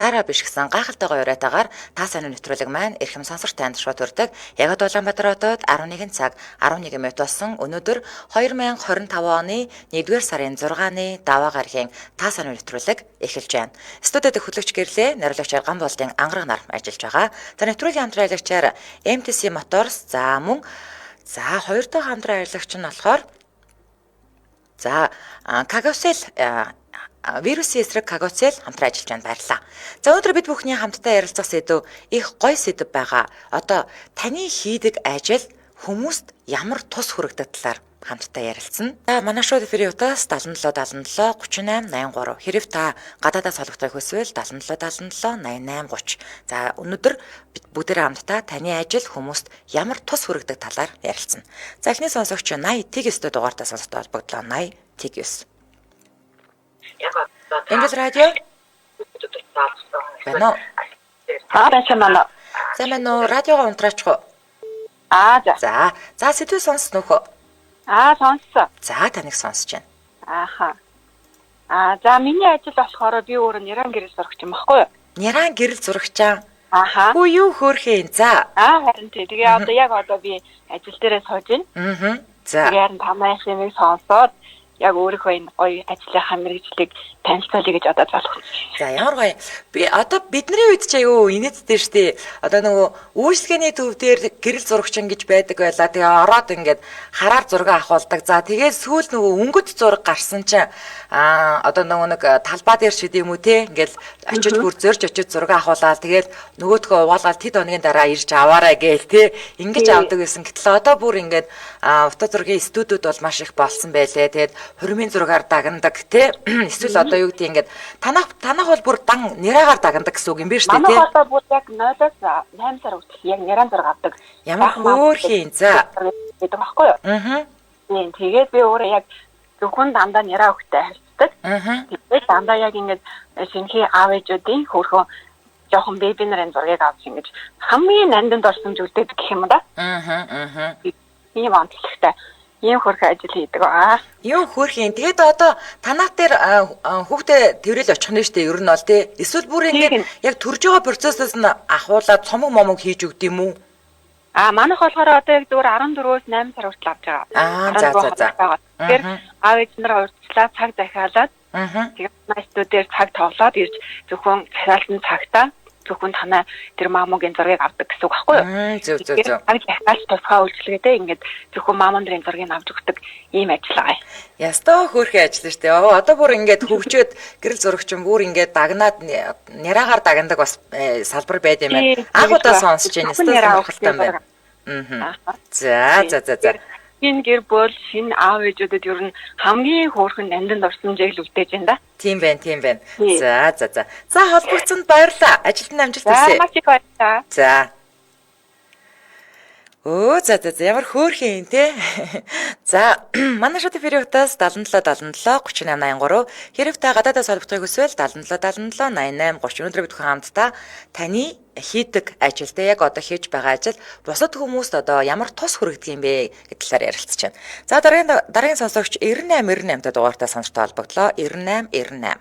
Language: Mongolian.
Гитараар биш гэсэн гайхалтай гоё уриатаагаар та сайн нэвтрүүлэг маань эрхэм сонсогч танд шууд хүрдэг. Яг одоо Улаанбаатар хотод 11 цаг 11 минут болсон. Өнөөдөр 2025 оны 1-р сарын 6-ны даваа гарагийн та сайн нэвтрүүлэг эхэлж байна. Студид хөтлөгч гэрлээ найруулагчаар Гамболдын ангараг нар ажиллаж байгаа. За, нэвтрүүлгийн хамтран ажиллагчаар MTC Motors, за мөн за хоёр дахь хамтран ажиллагч нь болохоор за Кагосел, вирусын эсрэг Кагоцел хамтран ажиллаж байна. Баярлалаа. За, өнөөдөр бид бүхний хамтдаа ярилцах сэдэв их гоё сэдэв байгаа. Одоо таны хийдэг ажил хүмүүст ямар тус хүргэдэг талаар хамтдаа ярилцсан. За, манай шууд эфирийн утас 77 77 38 83. Хэрв та гадаадаас холбогдохыг хүсвэл 77 77 88 30. За, өнөөдөр бид бүгдээрээ хамтдаа таны ажил хүмүүст ямар тус хүргэдэг талаар ярилцсан. За, эхний сонсогч 80 тэг 9 дугаартай сонсогчтой холбогдлоо. 80 тэг 9. Энд радио байна уу? Аа, байсан. За, маань нөө радиогоо унтраачих уу? Аа, за. За, за сэдвээ сонссон уу? Аа, сонссон. За, таныг сонсож байна. Ааха. Аа, за, миний ажил болохоор би өөрөө нэран гэрэл зурагч юм баггүй юу? Нэран гэрэл зурагчаа. Ааха. Хүү, юу хөөрхөн. За. Аа, харин тий. Тэгээ одоо яг одоо би ажил дээрээ сууж байна. Аа. За. Тэгээ харин тамаа юмыг сонсоод яг өөрийнхөө энэ гоё ажлынхаа мэргэжлийг танилцуулъя гэж одоо залах. За, ямар гоё. Би одоо бидний үед ч аюу инээдтэй штэ. Одоо нөгөө үйлчлэгээний төв дээр гэрэл зурагчин гэж байдаг байлаа. Тэгээ ороод ингээд хараар зураг авахулдаг. За, тэгээд сүүл нөгөө өнгөт зураг гарсан чинь одоо нөгөө нэг талбай дээр шид юм уу те, ингээд очиж бүр зорж очиж зураг авахулаад, тэгээд нөгөөдхөө угаалгаад тэд хоногийн дараа ирж аваарай гээл те, ингэж авдаг байсан. Гэтэл одоо бүр ингээд фото зургийн студиуд бол маш их болсон байлээ. Тэгээд хурмын зургаар дагнадаг те, эсвэл одоо юу гэдэг, ингээд танах бол бүр дан нэраагаар дагнадаг гэсэн үг юм биш үү те? Манайх одоо бүр яг 0-оос 8 сар хүртэл яг нэрaan зураг авдаг. Ямар хөөрхийн. За, гэдэг баггүй юу? Аа. Тийм, тэгээд би өөрөө яг зөвхөн дандаа нэраа өгтэй харьцдаг. Тэгээд дандаа яг ингээд шинэхий аав ээжүүдийн хөөрхөн жоохон беби нарын зургийг авч ингэж хамгийн нандинд орсон үлдээдэг гэх юм да. Аа. Аа. Тийм онцлогтой ийм хөөрхөн ажил хийдэг аа. Юу хөөрхөн. Тэгээд одоо танах дээр хүүхдээ тэрэл очих нь штэ, ер нь бол тий. Эсвэл бүр ингээд яг төрж байгаа процессоос нь ахуулаад цомог момог хийж өгд юм уу? Аа, манайх болохоор одоо яг зөвхөн 14-өөс 8 сар хүртэл авч байгаа. Аа, за за за. Тэгэхээр аав ээж нар урьдчилаа цаг захиалаад, тэгээд манай студиэр цаг тоглоод ирж зөвхөн захиалсан цагтаа зөвхөн танай тэр мамугийн зургийг авдаг гэсэн үг байхгүй юу? Зөв зөв зөв. Цаг захиалж тусгай үйлчилгээтэй ингээд зөвхөн мамун нарын зургийг авч өгдөг ийм ажил байгаа. Ястай хөөрхөн ажил шүү дээ. Одоо бүр ингээд хөгжөөд гэрэл зурагчин бүр ингээд дагнаад няраагаар дагнадаг бас салбар байд юм байна. Анх удаа сонсож байна. Ястай сонирхолтой юм байна. Аа. За за за за. Энэ гэр бүл, шинэ аав ээжүүдэд ер нь хамгийн хөөрхөн нандинд орсон жиг л үлдээж байна да. Тийм байна, тийм байна. За за за. За, холбогдсонд баярлалаа. Ажилд нь амжилт хүсье. За, маш их баярлалаа. За. Өө, за за за, ямар хөөрхөн юм те. За, манай шууд эфирийн утас 77 77 38 83. Хэрв та гадаадаас холбогдохыг хүсвэл 77 77 88 30. Өнөөдөр бид бүхэн хамтдаа таны хийдэг ажил те, яг одоо хийж байгаа ажил бусад хүмүүст одоо ямар тус хүргэдэг юм бэ гэдэг талаар ярилцаж байна. За, дараагийн сонсогч 98 98 та дугаартай сонсогчтой холбогдлоо. 98 98.